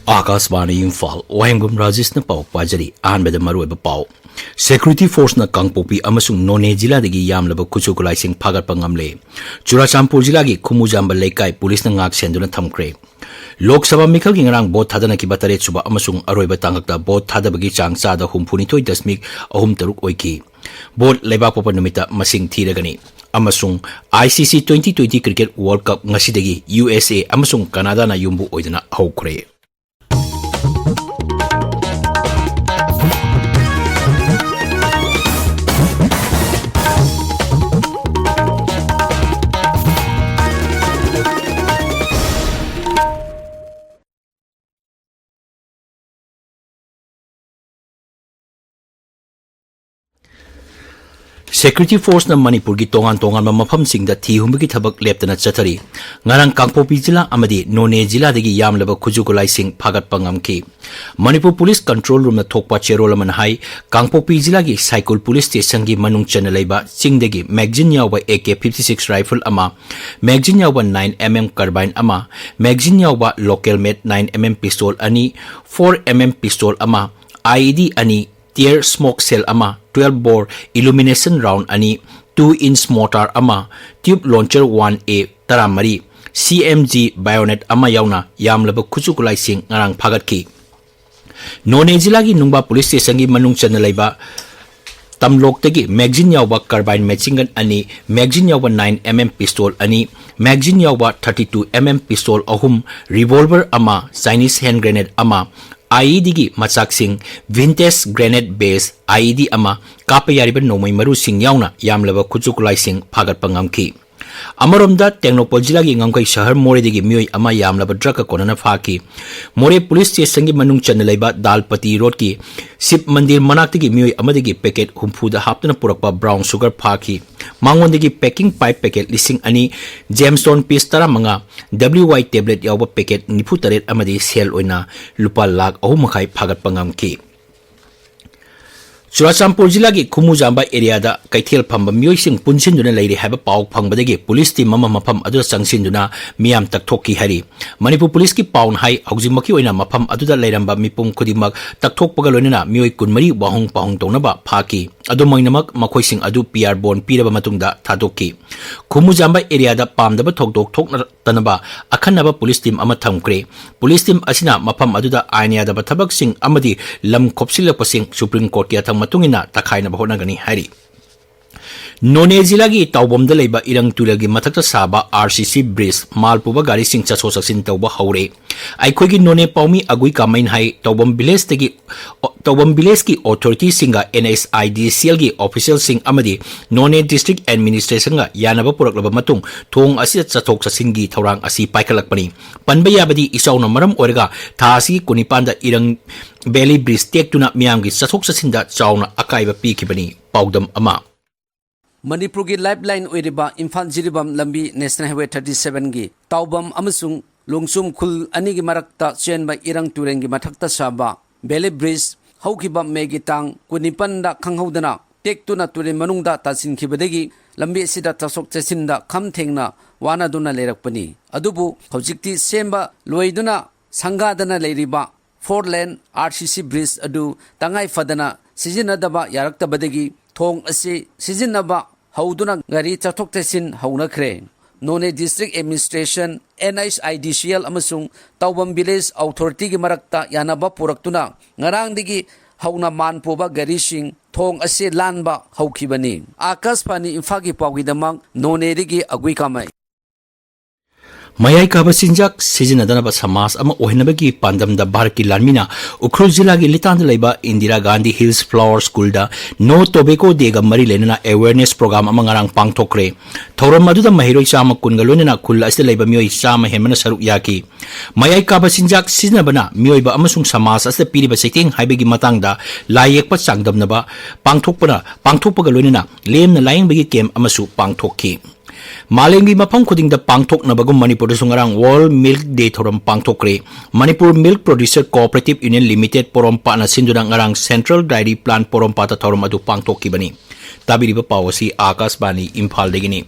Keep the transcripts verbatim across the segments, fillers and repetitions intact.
ꯑꯥꯀꯥꯁꯕꯥꯅꯤ ꯏꯝꯐꯥꯜ, ꯋꯥꯍꯦꯡꯕꯝ ꯔꯥꯖꯦꯁꯅ ꯄꯥꯎ ꯄꯥꯖꯔꯤ꯫ ꯑꯍꯥꯟꯕꯗ ꯃꯔꯨꯑꯣꯏꯕ ꯄꯥꯎ꯫ Security Forceꯅ ꯀꯥꯡꯄꯣꯛꯄꯤ ꯑꯃꯁꯨꯡ ꯅꯣꯅꯦ ꯖꯤꯂꯥꯗꯒꯤ ꯌꯥꯝꯂꯕ ꯈꯨꯠꯁꯨ ꯈꯨꯠꯂꯥꯏꯁꯤꯡ ꯐꯥꯒꯠꯄ ꯉꯝꯂꯦ꯫ ꯆꯨꯔꯥꯆꯥꯟꯄꯨꯔ ꯖꯤꯂꯥꯒꯤ ꯈꯨꯃꯨꯖꯥꯝꯕ ꯂꯩꯀꯥꯏ ꯄꯨꯂꯤꯁꯅ ꯉꯥꯛ ꯁꯦꯟꯗꯨꯅ ꯊꯝꯈ꯭ꯔꯦ꯫ ꯂꯣꯛ ꯁꯚꯥ ꯃꯤꯈꯜꯒꯤ ꯉꯔꯥꯡ ꯚꯣꯠ ꯊꯥꯗꯅꯈꯤꯕ ꯇꯔꯦꯠ ꯁꯨꯕ ꯑꯃꯁꯨꯡ ꯑꯔꯣꯏꯕ ꯇꯥꯡꯀꯛꯇ ꯚꯣꯠ ꯊꯥꯗꯕꯒꯤ ꯆꯥꯡ ꯆꯥꯗ ꯍꯨꯝꯐꯨ ꯅꯤꯊꯣꯏ ꯗꯁꯃꯤꯛ ꯑꯍꯨꯝ ꯇꯔꯨꯛ ꯑꯣꯏꯈꯤ꯫ ꯚꯣꯠ ꯂꯩꯕꯥꯛ ꯄꯣꯛꯄ ꯅꯨꯃꯤꯠꯇ ꯃꯁꯤꯡ ꯊꯤꯔꯒꯅꯤ꯫ ꯑꯃꯁꯨꯡ ICC twenty twenty Cricket World Cup ꯉꯁꯤꯗꯒꯤ USA ꯑꯃꯁꯨꯡ ꯀꯅꯥꯗꯥꯅ ꯌꯨꯝꯕꯨ ꯑꯣꯏꯗꯨꯅ ꯍꯧꯈ꯭ꯔꯦ꯫ Security Forceꯅ ꯃꯅꯤꯄꯨꯔꯒꯤ ꯇꯣꯉꯥꯟ ꯇꯣꯉꯥꯟꯕ ꯃꯐꯝꯁꯤꯡꯗ ꯊꯤ ꯍꯨꯝꯕꯒꯤ ꯊꯕꯛ ꯂꯦꯞꯇꯅ ꯆꯠꯊꯔꯤ꯫ ꯉꯔꯥꯡ ꯀꯥꯡꯄꯣꯛꯄꯤ ꯖꯤꯂꯥ ꯑꯃꯗꯤ ꯅꯣꯅꯦ ꯖꯤꯂꯥꯗꯒꯤ ꯌꯥꯝꯂꯕ ꯈꯨꯠꯁꯨ ꯈꯨꯠꯂꯥꯏꯁꯤꯡ ꯐꯥꯒꯠꯄ ꯉꯝꯈꯤ꯫ ꯃꯅꯤꯄꯨꯔ ꯄꯨꯂꯤꯁ ꯀꯟꯇ꯭ꯔꯣꯜ ꯔꯨꯝꯅ ꯊꯣꯛꯄ ꯆꯦꯔꯣꯜ ꯑꯃꯅ ꯍꯥꯏ, ꯀꯥꯡꯄꯣꯛꯄꯤ ꯖꯤꯂꯥꯒꯤ ꯁꯥꯏꯀꯨꯜ ꯄꯨꯂꯤꯁ ꯁ꯭ꯇꯦꯁꯟꯒꯤ ꯃꯅꯨꯡ ꯆꯟꯅ ꯂꯩꯕ ꯆꯤꯡꯗꯒꯤ magazine ꯌꯥꯎꯕ AK fifty six rifle ꯑꯃ, magazine ꯌꯥꯎꯕ nine MM carbine ꯑꯃ, magazine ꯌꯥꯎꯕ local made nine MM pistol ꯑꯅꯤ, four MM pistol ꯑꯃ, IED ꯑꯅꯤ, tear smoke shell ꯑꯃ, twelve bore illumination round ꯑꯅꯤ, two inch mortar ꯑꯃ, tube launcher one A ꯇꯔꯥꯃꯔꯤ, CMG bayonet ꯑꯃ ꯌꯥꯎꯅ ꯌꯥꯝꯂꯕ ꯈꯨꯠꯁꯨ ꯈꯨꯠꯂꯥꯏꯁꯤꯡ ꯉꯔꯥꯡ ꯐꯥꯒꯠꯈꯤ꯫ ꯅꯣꯅꯦ ꯖꯤꯂꯥꯒꯤ ꯅꯨꯡꯕꯥ ꯄꯨꯂꯤꯁ ꯁ꯭ꯇꯦꯁꯟꯒꯤ ꯃꯅꯨꯡ ꯆꯟꯅ ꯂꯩꯕ ꯇꯝꯂꯣꯛꯇꯒꯤ magazine ꯌꯥꯎꯕ carbine machine gun ꯑꯅꯤ, magazine ꯌꯥꯎꯕ nine MM pistol ꯑꯅꯤ, magazine ꯌꯥꯎꯕ thirty two MM pistol ꯑꯍꯨꯝ, revolver ꯑꯃ, Chinese hand grenade ꯑꯃ, IEDꯒꯤ ꯃꯆꯥꯛꯁꯤꯡ, vintage grenade base IED ꯑꯃ, ꯀꯥꯞꯄ ꯌꯥꯔꯤꯕ ꯅꯣꯡꯃꯩ ꯃꯔꯨꯁꯤꯡ ꯌꯥꯎꯅ ꯌꯥꯝꯂꯕ ꯈꯨꯠꯁꯨ ꯈꯨꯠꯂꯥꯏꯁꯤꯡ ꯐꯥꯒꯠꯄ ꯉꯝꯈꯤ꯫ ꯑꯃꯔꯣꯝꯗ, ꯇꯦꯡꯅꯧꯄꯜ ꯖꯤꯂꯥꯒꯤ ꯉꯝꯈꯩ ꯁꯍꯔ ꯃꯣꯔꯦꯗꯒꯤ ꯃꯤꯑꯣꯏ ꯑꯃ ꯌꯥꯝꯂꯕ drugꯀ ꯀꯣꯟꯅꯅ ꯐꯥꯈꯤ꯫ ꯃꯣꯔꯦ ꯄꯨꯂꯤꯁ ꯁ꯭ꯇꯦꯁꯟꯒꯤ ꯃꯅꯨꯡ ꯆꯟꯅ ꯂꯩꯕ ꯗꯥꯜꯄꯇꯤ ꯔꯣꯗꯀꯤ ꯁꯤꯕ ꯃꯟꯗꯤꯔ ꯃꯅꯥꯛꯇꯒꯤ ꯃꯤꯑꯣꯏ ꯑꯃꯗꯒꯤ packet ꯍꯨꯝꯐꯨꯗ ꯍꯥꯞꯇꯨꯅ ꯄꯨꯔꯛꯄ brown sugar ꯐꯥꯈꯤ꯫ ꯃꯉꯣꯟꯗꯒꯤ packing pipe packet ꯂꯤꯁꯤꯡ ꯑꯅꯤ, Gemstone piece ꯇꯔꯥꯃꯉꯥ, WY tablet ꯌꯥꯎꯕ packet ꯅꯤꯐꯨ ꯇꯔꯦꯠ ꯑꯃꯗꯤ ꯁꯦꯜ ꯑꯣꯏꯅ ꯂꯨꯄꯥ ꯂꯥꯈ ꯑꯍꯨꯝ ꯃꯈꯥꯏ ꯐꯥꯒꯠꯄ ꯉꯝꯈꯤ꯫ ꯆꯨꯔꯥꯆꯥꯟꯄꯨꯔ ꯖꯤꯂꯥꯒꯤ ꯈꯨꯃꯨꯖꯥꯝꯕ ꯑꯦꯔꯤꯌꯥꯗ ꯀꯩꯊꯦꯜ ꯐꯝꯕ ꯃꯤꯑꯣꯏꯁꯤꯡ ꯄꯨꯟꯁꯤꯟꯗꯨꯅ ꯂꯩꯔꯦ ꯍꯥꯏꯕ ꯄꯥꯎ ꯐꯪꯕꯗꯒꯤ ꯄꯨꯂꯤꯁ ꯇꯤꯝ ꯑꯃ ꯃꯐꯝ ꯑꯗꯨꯗ ꯆꯪꯁꯤꯟꯗꯨꯅ ꯃꯤꯌꯥꯝ ꯇꯛꯊꯣꯛꯈꯤ ꯍꯥꯏꯔꯤ꯫ ꯃꯅꯤꯄꯨꯔ ꯄꯨꯂꯤꯁꯀꯤ ꯄꯥꯎꯅ ꯍꯥꯏ, ꯍꯧꯖꯤꯛꯃꯛꯀꯤ ꯑꯣꯏꯅ ꯃꯐꯝ ꯑꯗꯨꯗ ꯂꯩꯔꯝꯕ ꯃꯤꯄꯨꯝ ꯈꯨꯗꯤꯡꯃꯛ ꯇꯛꯊꯣꯛꯄꯒ ꯂꯣꯏꯅꯅ ꯃꯤꯑꯣꯏ ꯀꯨꯟꯃꯔꯤ ꯋꯥꯍꯣꯡ ꯄꯥꯎꯍꯣꯡ ꯇꯧꯅꯕ ꯐꯥꯈꯤ꯫ ꯑꯗꯨꯝ ꯑꯣꯏꯅꯃꯛ, ꯃꯈꯣꯏꯁꯤꯡ ꯑꯗꯨ ꯄꯤ ꯑꯥꯔ ꯕꯣꯟ ꯄꯤꯔꯕ ꯃꯇꯨꯡꯗ ꯊꯥꯗꯣꯛꯈꯤ꯫ ꯈꯨꯃꯨꯖꯥꯝꯕ ꯑꯦꯔꯤꯌꯥꯗ ꯄꯥꯝꯗꯕ ꯊꯧꯗꯣꯛ ꯊꯣꯛꯇꯅꯕ ꯑꯈꯟꯅꯕ ꯄꯨꯂꯤꯁ ꯇꯤꯝ ꯑꯃ ꯊꯝꯈ꯭ꯔꯦ꯫ ꯄꯨꯂꯤꯁ ꯇꯤꯝ ꯑꯁꯤꯅ ꯃꯐꯝ ꯑꯗꯨꯗ ꯑꯥꯏꯟ ꯌꯥꯗꯕ ꯊꯕꯛꯁꯤꯡ ꯑꯃꯗꯤ ꯂꯝ ꯈꯣꯞꯆꯤꯜꯂꯛꯄꯁꯤꯡ ꯁꯨꯄ꯭ꯔꯤꯝ ꯀꯣꯔꯠꯀꯤ ꯑꯊꯪ ꯃꯇꯨꯡ ꯏꯟꯅ ꯇꯛꯈꯥꯏꯅꯕ ꯍꯣꯠꯅꯒꯅꯤ ꯍꯥꯏꯔꯤ꯫ ꯅꯣꯅꯦ ꯖꯤꯂꯥꯒꯤ ꯇꯥꯎꯕꯝꯗ ꯂꯩꯕ ꯏꯔꯪ ꯇꯨꯔꯦꯜꯒꯤ ꯃꯊꯛꯇ ꯁꯥꯕ ꯑꯥꯔ ꯁꯤ ꯁꯤ ꯕ꯭ꯔꯤꯖ ꯃꯥꯜ ꯄꯨꯕ ꯒꯥꯔꯤꯁꯤꯡ ꯆꯠꯊꯣꯛ ꯆꯠꯁꯤꯟ ꯇꯧꯕ ꯍꯧꯔꯦ꯫ ꯑꯩꯈꯣꯏꯒꯤ ꯅꯣꯅꯦ ꯄꯥꯎꯃꯤ ꯑꯒꯨꯏ ꯀꯥꯃꯩꯅ ꯍꯥꯏ, ꯇꯥꯎꯕꯝ ꯚꯤꯂꯦꯖꯇꯒꯤ, ꯇꯥꯎꯕꯝ ꯚꯤꯂꯦꯖꯀꯤ ꯑꯣꯊꯣꯔꯤꯇꯤꯁꯤꯡꯒ ꯑꯦꯟ ꯑꯩꯆ ꯑꯥꯏ ꯗꯤ ꯁꯤ ꯑꯦꯜꯒꯤ ꯑꯣꯐꯤꯁꯤꯌꯦꯜꯁꯤꯡ ꯑꯃꯗꯤ ꯅꯣꯅꯦ ꯗꯤꯁꯇ꯭ꯔꯤꯛ ꯑꯦꯗꯃꯤꯅꯤꯁꯇ꯭ꯔꯦꯁꯟꯒ ꯌꯥꯅꯕ ꯄꯨꯔꯛꯂꯕ ꯃꯇꯨꯡ ꯊꯣꯡ ꯑꯁꯤꯗ ꯆꯠꯊꯣꯛ ꯆꯠꯁꯤꯟꯒꯤ ꯊꯧꯔꯥꯡ ꯑꯁꯤ ꯄꯥꯏꯈꯠꯂꯛꯄꯅꯤ꯫ ꯄꯟꯕ ꯌꯥꯕꯗꯤ, ꯏꯆꯥꯎꯅ ꯃꯔꯝ ꯑꯣꯏꯔꯒ ꯊꯥ ꯑꯁꯤꯒꯤ ꯀꯨꯟꯅꯤꯄꯥꯟꯗ ꯏꯔꯪ ꯚꯦꯂꯤ ꯕ꯭ꯔꯤꯖ ꯇꯦꯛꯇꯨꯅ ꯃꯤꯌꯥꯝꯒꯤ ꯆꯠꯊꯣꯛ ꯆꯠꯁꯤꯟꯗ ꯆꯥꯎꯅ ꯑꯀꯥꯏꯕ ꯄꯤꯈꯤꯕꯅꯤ꯫ ꯄꯥꯎꯗꯝ ꯑꯃ꯫ ꯃꯅꯤꯄꯨꯔꯒꯤ ꯂꯥꯏꯐ ꯂꯥꯏꯟ ꯑꯣꯏꯔꯤꯕ ꯏꯝꯐꯥꯜ ꯖꯤꯔꯤꯕꯥꯝ ꯂꯝꯕꯤ ꯅꯦꯁꯅꯦꯜ ꯍꯥꯏꯋꯦ ꯊꯥꯔꯇꯤ ꯁꯚꯦꯟꯒꯤ ꯇꯥꯎꯕꯝ ꯑꯃꯁꯨꯡ ꯂꯣꯡꯆꯨꯝ ꯈꯨꯜ ꯑꯅꯤꯒꯤ ꯃꯔꯛꯇ ꯆꯦꯟꯕ ꯏꯔꯪ ꯇꯨꯔꯦꯜꯒꯤ ꯃꯊꯛꯇ ꯁꯥꯕ ꯚꯦꯂꯤ ꯕ꯭ꯔꯤꯖ ꯍꯧꯈꯤꯕ ꯃꯦꯒꯤ ꯇꯥꯡ ꯀꯨꯟꯅꯤꯄꯥꯟꯗ ꯈꯪꯍꯧꯗꯅ ꯇꯦꯛꯇꯨꯅ ꯇꯨꯔꯦꯜ ꯃꯅꯨꯡꯗ ꯇꯥꯁꯤꯟꯈꯤꯕꯗꯒꯤ ꯂꯝꯕꯤ ꯑꯁꯤꯗ ꯆꯠꯊꯣꯛ ꯆꯠꯁꯤꯟꯗ ꯈꯝ ꯊꯦꯡꯅ ꯋꯥꯅꯗꯨꯅ ꯂꯩꯔꯛꯄꯅꯤ꯫ ꯑꯗꯨꯕꯨ ꯍꯧꯖꯤꯛꯇꯤ ꯁꯦꯝꯕ ꯂꯣꯏꯗꯨꯅ ꯁꯪꯒꯥꯗꯅ ꯂꯩꯔꯤꯕ ꯐꯣꯔ ꯂꯦꯟ ꯑꯥꯔ ꯁꯤ ꯁꯤ ꯕ꯭ꯔꯤꯖ ꯑꯗꯨ ꯇꯉꯥꯏ ꯐꯗꯅ ꯁꯤꯖꯤꯟꯅꯗꯕ ꯌꯥꯔꯛꯇꯕꯗꯒꯤ ꯊꯣꯡ ꯑꯁꯤ ꯁꯤꯖꯤꯟꯅꯕ ꯍꯧꯗꯨꯅ ꯒꯥꯔꯤ ꯆꯠꯊꯣꯛ ꯆꯠꯁꯤꯟ ꯍꯧꯅꯈ꯭ꯔꯦ꯫ ꯅꯣꯅꯦ district administration, N H I D C L ꯑꯃꯁꯨꯡ ꯇꯥꯎꯕꯝ ꯚꯤꯂꯦꯖ ꯑꯣꯊꯣꯔꯤꯇꯤꯒꯤ ꯃꯔꯛꯇ ꯌꯥꯅꯕ ꯄꯨꯔꯛꯇꯨꯅ ꯉꯔꯥꯡꯗꯒꯤ ꯍꯧꯅ ꯃꯥꯟ ꯄꯨꯕ ꯒꯥꯔꯤꯁꯤꯡ ꯊꯣꯡ ꯑꯁꯤ ꯂꯥꯟꯕ ꯍꯧꯈꯤꯕꯅꯤ꯫ ꯑꯥꯀꯥꯁꯕꯥꯅꯤ ꯏꯝꯐꯥꯜꯒꯤ ꯄꯥꯎꯒꯤꯗꯃꯛ ꯅꯣꯅꯦꯗꯒꯤ ꯑꯒꯨꯏ ꯀꯥꯃꯩ꯫ ꯃꯌꯥꯏ ꯀꯥꯕ ꯆꯤꯟꯖꯥꯛ ꯁꯤꯖꯤꯟꯅꯗꯅꯕ ꯁꯃꯥꯖ ꯑꯃ ꯑꯣꯏꯍꯟꯅꯕꯒꯤ ꯄꯥꯟꯗꯝꯗ ꯚꯥꯔꯠꯀꯤ ꯂꯥꯟꯃꯤꯅ ꯎꯈ꯭ꯔꯨꯜ ꯖꯤꯂꯥꯒꯤ ꯂꯤꯇꯥꯟꯗ ꯂꯩꯕ ꯏꯟꯗꯤꯔꯥ ꯒꯥꯟꯙꯤ ꯍꯤꯜꯁ ꯐ꯭ꯂꯥꯋꯔ ꯁ꯭ꯀꯨꯜꯗ No Tobacco Day ꯒ ꯃꯔꯤ ꯂꯩꯅꯅ awareness program ꯑꯃ ꯉꯔꯥꯡ ꯄꯥꯡꯊꯣꯛꯈ꯭ꯔꯦ꯫ ꯊꯧꯔꯝ ꯑꯗꯨꯗ ꯃꯍꯩꯔꯣꯏ ꯆꯥꯝꯃ ꯀꯨꯟꯒ ꯂꯣꯏꯅꯅ ꯈꯨꯜ ꯑꯁꯤꯗ ꯂꯩꯕ ꯃꯤꯑꯣꯏ ꯆꯥꯝꯃ ꯍꯦꯟꯕꯅ ꯁꯔꯨꯛ ꯌꯥꯈꯤ꯫ ꯃꯌꯥꯏ ꯀꯥꯕ ꯆꯤꯟꯖꯥꯛ ꯁꯤꯖꯤꯟꯅꯕꯅ ꯃꯤꯑꯣꯏꯕ ꯑꯃꯁꯨꯡ ꯁꯃꯥꯖ ꯑꯁꯤꯗ ꯄꯤꯔꯤꯕ ꯆꯩꯊꯦꯡ ꯍꯥꯏꯕꯒꯤ ꯃꯇꯥꯡꯗ ꯂꯥꯏ ꯌꯦꯛꯄ ꯆꯥꯡꯗꯝꯅꯕ ꯄꯥꯡꯊꯣꯛꯄꯅ, ꯄꯥꯡꯊꯣꯛꯄꯒ ꯂꯣꯏꯅꯅ ꯂꯦꯝꯅ ꯂꯥꯏꯌꯦꯡꯕꯒꯤ ꯀꯦꯝꯞ ꯑꯃꯁꯨ ꯄꯥꯡꯊꯣꯛꯈꯤ꯫ ꯃꯥꯂꯦꯝꯒꯤ ꯃꯐꯝ ꯈꯨꯗꯤꯡꯗ ꯄꯥꯡꯊꯣꯛꯅꯕꯒꯨꯝ ꯃꯅꯤꯄꯨꯔꯗꯁꯨ ꯉꯔꯥꯡ World Milk Day ꯊꯧꯔꯝ ꯄꯥꯡꯊꯣꯛꯈ꯭ꯔꯦ꯫ Manipur Milk Producer Cooperative Union Limited ꯄꯣꯔꯣꯝꯄꯥꯠꯅ ꯁꯤꯟꯗꯨꯅ ꯉꯔꯥꯡ Central Dairy Plant ꯄꯣꯔꯣꯝꯄꯥꯠꯇ ꯊꯧꯔꯝ ꯑꯗꯨ ꯄꯥꯡꯊꯣꯛꯈꯤꯕꯅꯤ꯫ ꯇꯥꯕꯤꯔꯤꯕ ꯄꯥꯎ ꯑꯁꯤ ꯑꯥꯀꯥꯁꯕꯥꯅꯤ ꯏꯝꯐꯥꯜꯗꯒꯤꯅꯤ꯫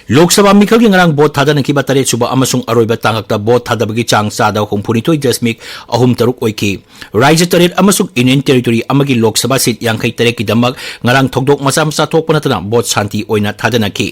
ꯂꯣꯛ ꯁꯚꯥ ꯃꯤꯈꯜꯒꯤ ꯉꯔꯥꯡ ꯚꯣꯠ ꯊꯥꯗꯅꯈꯤꯕ ꯇꯔꯦꯠ ꯁꯨꯕ ꯑꯃꯁꯨꯡ ꯑꯔꯣꯏꯕ ꯇꯥꯡꯀꯛꯇ ꯚꯣꯠ ꯊꯥꯗꯕꯒꯤ ꯆꯥꯡ ꯆꯥꯗ ꯍꯨꯝꯐꯨꯅꯤꯊꯣꯏ ꯗꯁꯃꯤꯛ ꯑꯍꯨꯝ ꯇꯔꯨꯛ ꯑꯣꯏꯈꯤ꯫ ꯔꯥꯖ꯭ꯌ ꯇꯔꯦꯠ ꯑꯃꯁꯨꯡ Union Territory ꯑꯃꯒꯤ ꯂꯣꯛ ꯁꯚꯥ ꯁꯤꯠ ꯌꯥꯡꯈꯩ ꯇꯔꯦꯠꯀꯤꯗꯃꯛ ꯉꯔꯥꯡ ꯊꯧꯗꯣꯛ ꯃꯆꯥ ꯃꯆꯥ ꯊꯣꯛꯄ ꯅꯠꯇꯅ ꯚꯣꯠ ꯁꯥꯟꯇꯤ ꯑꯣꯏꯅ ꯊꯥꯗꯅꯈꯤ꯫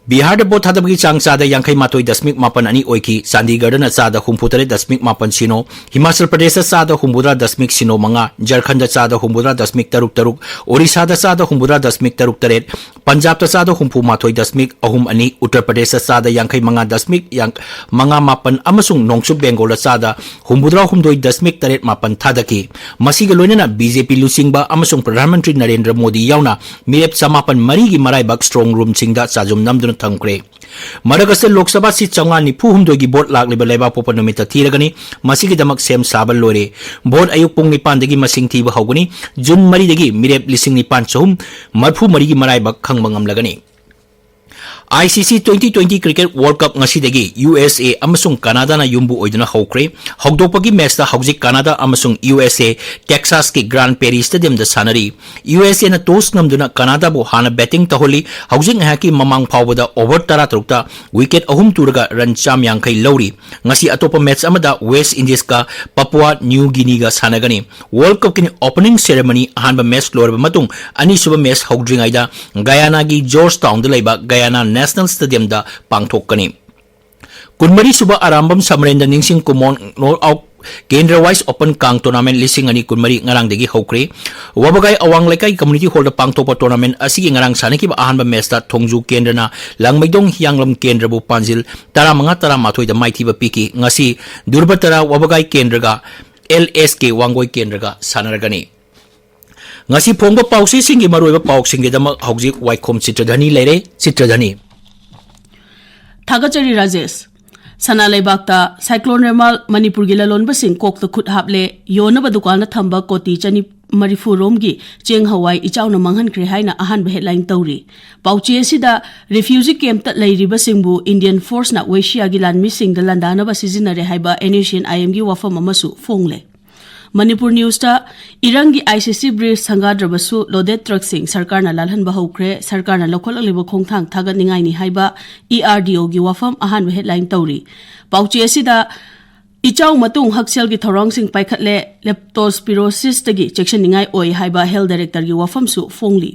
ꯕꯤꯍꯥꯔꯗ ꯚꯣꯠ ꯊꯥꯗꯕꯒꯤ ꯆꯥꯡ ꯆꯥꯗ ꯌꯥꯡꯈꯩ ꯃꯥꯊꯣꯏ ꯗꯁꯃꯤꯛ ꯃꯥꯄꯟ ꯑꯅꯤ ꯑꯣꯏꯈꯤ꯫ ꯆꯥꯟꯗꯤꯒꯔꯗꯅ ꯆꯥꯗ ꯍꯨꯝꯐꯨ ꯇꯔꯦꯠ ꯗꯁꯃꯤꯛ ꯃꯥꯄꯟ ꯁꯤꯅꯣ, ꯍꯤꯃꯥꯆꯜ ꯄ꯭ꯔꯗꯦꯁꯇ ꯆꯥꯗ ꯍꯨꯝꯐꯨꯇꯔꯥ ꯗꯁꯃꯤꯛ ꯁꯤꯅꯣ ꯃꯉꯥ, ꯖꯔꯈꯟꯗ ꯆꯥꯗ ꯍꯨꯝꯐꯨꯇꯔꯥ ꯗꯁꯃꯤꯛ ꯇꯔꯨꯛ ꯇꯔꯨꯛ, ꯑꯣꯔꯤꯁꯥꯗ ꯆꯥꯗ ꯍꯨꯝꯐꯨꯇꯔꯥ ꯗꯁꯃꯤꯛ ꯇꯔꯨꯛ ꯇꯔꯦꯠ, ꯄꯟꯖꯥꯕꯇ ꯆꯥꯗ ꯍꯨꯝꯐꯨ ꯃꯥꯊꯣꯏ ꯗꯁꯃꯤꯛ ꯑꯍꯨꯝ ꯑꯅꯤ, ꯎꯠꯇꯔ ꯄ꯭ꯔꯗꯦꯁꯇ ꯆꯥꯗ ꯌꯥꯡꯈꯩ ꯃꯉꯥ ꯗꯁꯃꯤꯛ ꯌꯥꯡ-, ꯃꯉꯥ ꯃꯥꯄꯟ ꯑꯃꯁꯨꯡ ꯅꯣꯡꯆꯨꯞ ꯕꯦꯡꯒꯣꯜꯗ ꯆꯥꯗ ꯍꯨꯝꯐꯨꯇꯔꯥ ꯍꯨꯝꯗꯣꯏ ꯗꯁꯃꯤꯛ ꯇꯔꯦꯠ ꯃꯥꯄꯟ ꯊꯥꯗꯈꯤ꯫ ꯃꯁꯤꯒ ꯂꯣꯏꯅꯅ ꯕꯤ ꯖꯦ ꯄꯤ ꯂꯨꯆꯤꯡꯕ ꯑꯃꯁꯨꯡ ꯄ꯭ꯔꯙꯥꯟ ꯃꯟꯇ꯭ꯔꯤ ꯅꯔꯦꯟꯗ꯭ꯔ ꯃꯣꯗꯤ ꯌꯥꯎꯅ ꯃꯤꯔꯦꯞ ꯆꯃꯥꯄꯟ ꯃꯔꯤꯒꯤ ꯃꯔꯥꯏꯕꯛ ꯁ꯭ꯇ꯭ꯔꯣꯡ ꯔꯨꯝꯁꯤꯡꯗ ꯆꯥꯖꯨꯝ ꯅꯝꯗꯨꯅ ꯊꯝꯈ꯭ꯔꯦ꯫ ꯃꯗꯒꯥꯁꯀꯔ ꯂꯣꯛ ꯁꯚꯥ ꯁꯤꯠ ꯆꯥꯝꯃꯉꯥ ꯅꯤꯐꯨ ꯍꯨꯝꯗꯣꯏꯒꯤ ꯚꯣꯠ ꯂꯥꯛꯂꯤꯕ ꯂꯩꯕꯥꯛꯄꯣꯛꯄ ꯅꯨꯃꯤꯠꯇ ꯊꯤꯔꯒꯅꯤ꯫ ꯃꯁꯤꯒꯤꯗꯃꯛ ꯁꯦꯝ ꯁꯥꯕ ꯂꯣꯏꯔꯦ꯫ ꯚꯣꯠ ꯑꯌꯨꯛ ꯄꯨꯡ ꯅꯤꯄꯥꯟꯗꯒꯤ ꯃꯁꯤꯡ ꯊꯤꯕ ꯍꯧꯒꯅꯤ꯫ ꯖꯨꯟ ꯃꯔꯤꯗꯒꯤ ꯃꯤꯔꯦꯞ ꯂꯤꯁꯤꯡ ꯅꯤꯄꯥꯟ ꯆꯍꯨꯝ ꯃꯔꯤꯐꯨ ꯃꯔꯤꯒꯤ ꯃꯔꯥꯏꯕꯛ ꯈꯪꯕ ꯉꯝꯂꯒꯅꯤ꯫ ꯑꯥꯏ ꯁꯤ ꯁꯤ twenty twenty Cricket World Cup ꯉꯁꯤꯗꯒꯤ ꯌꯨ ꯑꯦꯁ ꯑꯦ ꯑꯃꯁꯨꯡ ꯀꯅꯥꯗꯥꯅ ꯌꯨꯝꯕꯨ ꯑꯣꯏꯗꯨꯅ ꯍꯧꯈ꯭ꯔꯦ꯫ ꯍꯧꯗꯣꯛꯄꯒꯤ ꯃꯦꯆꯇ ꯍꯧꯖꯤꯛ ꯀꯅꯥꯗꯥ ꯑꯃꯁꯨꯡ ꯌꯨ ꯑꯦꯁ ꯑꯦ ꯇꯦꯛꯁꯥꯁꯀꯤ ꯒ꯭ꯔꯥꯟ ꯄꯦꯔꯤ ꯁ꯭ꯇꯦꯗꯤꯌꯝꯗ ꯁꯥꯟꯅꯔꯤ꯫ ꯌꯨ ꯑꯦꯁ ꯑꯦꯅ ꯇꯣꯁ ꯉꯝꯗꯨꯅ ꯀꯅꯥꯗꯥꯕꯨ ꯍꯥꯟꯅ ꯕꯦꯇꯤꯡ ꯇꯧꯍꯜꯂꯤ꯫ ꯍꯧꯖꯤꯛ ꯉꯥꯏꯍꯥꯛꯀꯤ ꯃꯃꯥꯡ ꯐꯥꯎꯕꯗ ꯑꯣꯚꯔ ꯇꯔꯥꯇꯔꯨꯛꯇ ꯋꯤꯀꯦꯠ ꯑꯍꯨꯝ ꯇꯨꯔꯒ ꯔꯟ ꯆꯥꯝ ꯌꯥꯡꯈꯩ ꯂꯧꯔꯤ꯫ ꯉꯁꯤ ꯑꯇꯣꯞꯄ ꯃꯦꯆ ꯑꯃꯗ ꯋꯦꯁ ꯏꯟꯗꯤꯁꯀ ꯄꯄꯨꯋꯥ ꯅ꯭ꯌꯨ ꯒꯤꯅꯤꯒ ꯁꯥꯟꯅꯒꯅꯤ꯫ ꯋꯥꯔꯜ ꯀꯞꯀꯤ ꯑꯣꯄꯅꯤꯡ ꯁꯦꯔꯦꯃꯅꯤ ꯑꯍꯥꯟꯕ ꯃꯦꯆ ꯂꯣꯏꯔꯕ ꯃꯇꯨꯡ ꯑꯅꯤꯁꯨꯕ ꯃꯦꯆ ꯍꯧꯗ꯭ꯔꯤꯉꯩꯗ ꯒꯌꯥꯅꯥꯒꯤ ꯖꯣꯔꯖ ꯇꯥꯎꯟꯗ ꯂꯩꯕ ꯒꯌꯥꯅꯥ ꯅꯦꯁꯅꯦꯜ ꯁ꯭ꯇꯦꯗꯤꯌꯝꯗ ꯄꯥꯡꯊꯣꯛꯀꯅꯤ꯫ ꯀꯨꯟꯃꯔꯤ ꯁꯨꯕ ꯑꯔꯥꯝꯕꯝ ꯁꯃꯔꯦꯟꯗ꯭ꯔ ꯅꯤꯡꯁꯤꯡ ꯀꯨꯃꯣꯟ ꯅꯣꯛ ꯑꯥꯎꯠ ꯀꯦꯟꯗ꯭ꯔ ꯋꯥꯏꯁ ꯑꯣꯄꯟ ꯀꯥꯡ ꯇꯣꯔꯅꯥꯃꯦꯟ ꯂꯤꯁꯤꯡ ꯑꯅꯤ ꯀꯨꯟꯃꯔꯤ ꯉꯔꯥꯡꯗꯒꯤ ꯍꯧꯈ꯭ꯔꯦ꯫ ꯋꯥꯕꯒꯥꯏ ꯑꯋꯥꯡ ꯂꯩꯀꯥꯏ ꯀꯝꯃ꯭ꯌꯨꯅꯤꯇꯤ ꯍꯣꯜꯗ ꯄꯥꯡꯊꯣꯛꯄ ꯇꯣꯔꯅꯥꯃꯦꯟ ꯑꯁꯤꯒꯤ ꯉꯔꯥꯡ ꯁꯥꯟꯅꯈꯤꯕ ꯑꯍꯥꯟꯕ ꯃꯦꯆꯇ ꯊꯣꯡꯖꯨ ꯀꯦꯟꯗ꯭ꯔꯅ ꯂꯥꯡꯃꯩꯗꯣꯡ ꯍꯤꯌꯥꯡꯂꯝ ꯀꯦꯟꯗ꯭ꯔꯕꯨ ꯄꯥꯟꯖꯤꯜ ꯇꯔꯥꯃꯉꯥ ꯇꯔꯥꯃꯥꯊꯣꯏꯗ ꯃꯥꯏꯊꯤꯕ ꯄꯤꯈꯤ꯫ ꯉꯁꯤ ꯗꯨꯔꯕꯇꯔꯥ ꯋꯥꯕꯒꯥꯏ ꯀꯦꯟꯗ꯭ꯔꯒ ꯑꯦꯜ ꯑꯦꯁ ꯀꯦ ꯋꯥꯡꯒꯣꯏ ꯀꯦꯟꯗ꯭ꯔꯒ ꯁꯥꯟꯅꯔꯒꯅꯤ꯫ ꯉꯁꯤ ꯐꯣꯡꯕ ꯄꯥꯎꯆꯦꯁꯤꯡꯒꯤ ꯃꯔꯨꯑꯣꯏꯕ ꯄꯥꯎꯁꯤꯡꯒꯤꯗꯃꯛ ꯍꯧꯖꯤꯛ ꯋꯥꯏꯈꯣꯝ ꯆꯤꯇ꯭ꯔꯙꯅꯤ ꯂꯩꯔꯦ꯫ ꯆꯤꯇ꯭ꯔꯙꯅꯤ꯫ ꯊꯥꯒꯠꯆꯔꯤ ꯔꯥꯖꯦꯁ꯫ ꯁꯅꯥ ꯂꯩꯕꯥꯛꯇ ꯁꯥꯏꯀ꯭ꯂꯣꯟ ꯔꯦꯃꯥꯜ ꯃꯅꯤꯄꯨꯔꯒꯤ ꯂꯂꯣꯟꯕꯁꯤꯡ ꯀꯣꯛꯇ ꯈꯨꯠ ꯍꯥꯞꯂꯦ, ꯌꯣꯟꯅꯕ ꯗꯨꯀꯥꯟꯗ ꯊꯝꯕ ꯀꯣꯇꯤ ꯆꯅꯤ, ꯃꯔꯤꯐꯨ ꯔꯣꯝꯒꯤ ꯆꯦꯡ ꯍꯋꯥꯏ ꯏꯆꯥꯎꯅ ꯃꯥꯡꯍꯟꯈ꯭ꯔꯦ ꯍꯥꯏꯅ ꯑꯍꯥꯟꯕ headline ꯇꯧꯔꯤ꯫ ꯄꯥꯎꯆꯦ ꯑꯁꯤꯗ refugee campꯇ ꯂꯩꯔꯤꯕꯁꯤꯡꯕꯨ Indian forceꯅ ꯋꯦꯁꯤꯌꯥꯒꯤ ꯂꯥꯟꯃꯤꯁꯤꯡꯗ ꯂꯥꯟꯗꯥꯅꯕ ꯁꯤꯖꯤꯟꯅꯔꯦ ꯍꯥꯏꯕ NSCN-IMꯒꯤ ꯋꯥꯐꯝ ꯑꯃꯁꯨ ꯐꯣꯡꯂꯦ꯫ ꯃꯅꯤꯄꯨꯔ Newsꯇ ꯏꯔꯪꯒꯤ ICC bridge ꯁꯪꯒꯥꯗ꯭ꯔꯕꯁꯨ loaded truckꯁꯤꯡ ꯁꯔꯀꯥꯔꯅ ꯂꯥꯜꯍꯟꯕ ꯍꯧꯈ꯭ꯔꯦ, ꯁꯔꯀꯥꯔꯅ ꯂꯧꯈꯠꯂꯛꯂꯤꯕ ꯈꯣꯡꯊꯥꯡ ꯊꯥꯒꯠꯅꯤꯡꯉꯥꯏꯅꯤ ꯍꯥꯏꯕ ERDOꯒꯤ ꯋꯥꯐꯝ ꯑꯍꯥꯟꯕ headline ꯇꯧꯔꯤ꯫ ꯄꯥꯎꯆꯦ ꯑꯁꯤꯗ ꯏꯆꯥꯎ ꯃꯇꯨꯡ ꯍꯛꯁꯦꯜꯒꯤ ꯊꯧꯔꯥꯡꯁꯤꯡ ꯄꯥꯏꯈꯠꯂꯦ, leptospirosis-ꯇꯒꯤ ꯆꯦꯛꯁꯤꯟꯅꯤꯡꯉꯥꯏ ꯑꯣꯏ ꯍꯥꯏꯕ health directorꯒꯤ ꯋꯥꯐꯝꯁꯨ ꯐꯣꯡꯂꯤ꯫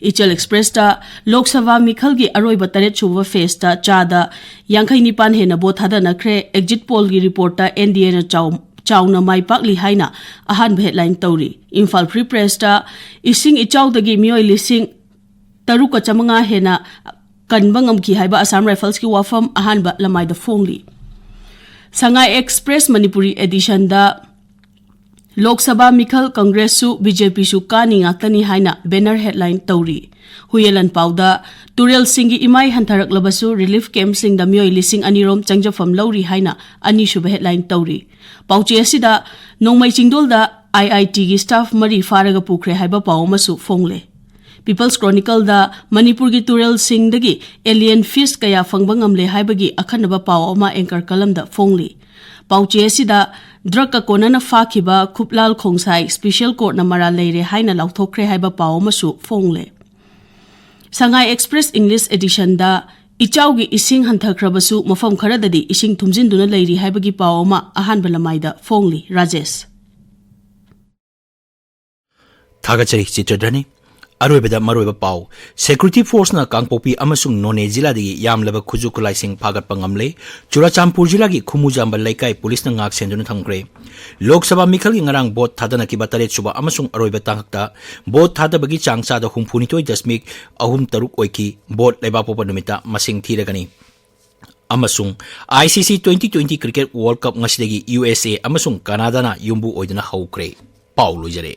ꯏꯆꯦꯜ Expressꯇ ꯂꯣꯛ ꯁꯚꯥ ꯃꯤꯈꯜꯒꯤ ꯑꯔꯣꯏꯕ ꯇꯔꯦꯠ ꯁꯨꯕ phaseꯇ ꯆꯥꯗ ꯌꯥꯡꯈꯩ ꯅꯤꯄꯥꯟ ꯍꯦꯟꯅ vote ꯊꯥꯗꯅꯈ꯭ꯔꯦ, exit pollꯒꯤ reportꯇ NDAꯅ ꯆꯥꯎ-, ꯆꯥꯎꯅ ꯃꯥꯏ ꯄꯥꯛꯂꯤ ꯍꯥꯏꯅ ꯑꯍꯥꯟꯕ headline ꯇꯧꯔꯤ꯫ ꯏꯝꯐꯥꯜ Free Pressꯇ ꯏꯁꯤꯡ ꯏꯆꯥꯎꯗꯒꯤ ꯃꯤꯑꯣꯏ ꯂꯤꯁꯤꯡ ꯇꯔꯨꯛꯀ ꯆꯥꯃꯉꯥ ꯍꯦꯟꯅ ꯀꯟꯕ ꯉꯝꯈꯤ ꯍꯥꯏꯕ Assam Riflesꯀꯤ ꯋꯥꯐꯝ ꯑꯍꯥꯟꯕ ꯂꯃꯥꯏꯗ ꯐꯣꯡꯂꯤ꯫ ꯁꯉꯥꯏ Express ꯃꯅꯤꯄꯨꯔꯤ editionꯗ ꯂꯣꯛ ꯁꯚꯥ ꯃꯤꯈꯜ ꯀꯪꯒ꯭ꯔꯦꯁꯁꯨ BJPꯁꯨ ꯀꯥꯅꯤ ꯉꯥꯛꯇꯅꯤ ꯍꯥꯏꯅ banner headline ꯇꯧꯔꯤ꯫ ꯍꯨꯌꯦꯂꯟ ꯄꯥꯎꯗ ꯇꯨꯔꯦꯜꯁꯤꯡꯒꯤ ꯏꯃꯥꯏ ꯍꯟꯊꯔꯛꯂꯕꯁꯨ relief campꯁꯤꯡꯗ ꯃꯤꯑꯣꯏ ꯂꯤꯁꯤꯡ ꯑꯅꯤ ꯔꯣꯝ ꯆꯪꯖꯐꯝ ꯂꯧꯔꯤ ꯍꯥꯏꯅ ꯑꯅꯤꯁꯨꯕ headline ꯇꯧꯔꯤ꯫ ꯄꯥꯎꯆꯦ ꯑꯁꯤꯗ ꯅꯣꯡꯃꯩ ꯆꯤꯡꯗꯣꯜꯗ IITꯒꯤ staff ꯃꯔꯤ ꯐꯥꯔꯒ ꯄꯨꯈ꯭ꯔꯦ ꯍꯥꯏꯕ ꯄꯥꯎ ꯑꯃꯁꯨ ꯐꯣꯡꯂꯦ꯫ People's Chronicleꯗ ꯃꯅꯤꯄꯨꯔꯒꯤ ꯇꯨꯔꯦꯜꯁꯤꯡꯗꯒꯤ alien fish ꯀꯌꯥ ꯐꯪꯕ ꯉꯝꯂꯦ ꯍꯥꯏꯕꯒꯤ ꯑꯈꯟꯅꯕ ꯄꯥꯎ ꯑꯃ anchor columnꯗ ꯐꯣꯡꯂꯤ꯫ ꯄꯥꯎꯆꯦ ꯑꯁꯤꯗ drugꯀ ꯀꯣꯟꯅꯅ ꯐꯥꯈꯤꯕ ꯈꯨꯞꯂꯥꯜ ꯈꯣꯡꯁꯥꯏ special courtꯅ ꯃꯔꯥꯜ ꯂꯩꯔꯦ ꯍꯥꯏꯅ ꯂꯥꯎꯊꯣꯛꯈ꯭ꯔꯦ ꯍꯥꯏꯕ ꯄꯥꯎ ꯑꯃꯁꯨ ꯐꯣꯡꯂꯦ꯫ ꯁꯉꯥꯏ Express English editionꯗ ꯏꯆꯥꯎꯒꯤ ꯏꯁꯤꯡ ꯍꯟꯊꯈ꯭ꯔꯕꯁꯨ ꯃꯐꯝ ꯈꯔꯗꯗꯤ ꯏꯁꯤꯡ ꯊꯨꯝꯖꯤꯟꯗꯨꯅ ꯂꯩꯔꯤ ꯍꯥꯏꯕꯒꯤ ꯄꯥꯎ ꯑꯃ ꯑꯍꯥꯟꯕ ꯂꯃꯥꯏꯗ ꯐꯣꯡꯂꯤ꯫ ꯔꯥꯖꯦꯁ꯫ ꯊꯥꯒꯠꯆꯔꯤ ꯆꯤꯇ꯭ꯔꯙꯅꯤ꯫ ꯑꯔꯣꯏꯕꯗ ꯃꯔꯨꯑꯣꯏꯕ ꯄꯥꯎ꯫ Security forceꯅ ꯀꯥꯡꯄꯣꯛꯄꯤ ꯑꯃꯁꯨꯡ ꯅꯣꯅꯦ ꯖꯤꯂꯥꯗꯒꯤ ꯌꯥꯝꯂꯕ ꯈꯨꯠꯁꯨ ꯈꯨꯠꯂꯥꯏꯁꯤꯡ ꯐꯥꯒꯠꯄ ꯉꯝꯂꯦ꯫ ꯆꯨꯔꯥꯆꯥꯟꯄꯨꯔ ꯖꯤꯂꯥꯒꯤ ꯈꯨꯃꯨꯖꯥꯝꯕ ꯂꯩꯀꯥꯏ ꯄꯨꯂꯤꯁꯅ ꯉꯥꯛ ꯁꯦꯟꯗꯨꯅ ꯊꯝꯈ꯭ꯔꯦ꯫ ꯂꯣꯛ ꯁꯚꯥ ꯃꯤꯈꯜꯒꯤ ꯉꯔꯥꯡ vote ꯊꯥꯗꯅꯈꯤꯕ ꯇꯔꯦꯠ ꯁꯨꯕ ꯑꯃꯁꯨꯡ ꯑꯔꯣꯏꯕ ꯇꯥꯡꯀꯛꯇ vote ꯊꯥꯗꯕꯒꯤ ꯆꯥꯡ ꯆꯥꯗ ꯍꯨꯝꯐꯨꯅꯤꯊꯣꯏ ꯗꯁꯃꯤꯛ ꯑꯍꯨꯝ ꯇꯔꯨꯛ ꯑꯣꯏꯈꯤ꯫ Vote ꯂꯩꯕꯥꯛꯄꯣꯛꯄ ꯅꯨꯃꯤꯠꯇ ꯃꯁꯤꯡ ꯊꯤꯔꯒꯅꯤ꯫ ꯑꯃꯁꯨꯡ ICC twenty twenty cricket World Cup ꯉꯁꯤꯗꯒꯤ USA ꯑꯃꯁꯨꯡ ꯀꯅꯥꯗꯥꯅ ꯌꯨꯝꯕꯨ ꯑꯣꯏꯗꯨꯅ ꯍꯧꯈ꯭ꯔꯦ꯫ ꯄꯥꯎ ꯂꯣꯏꯖꯔꯦ꯫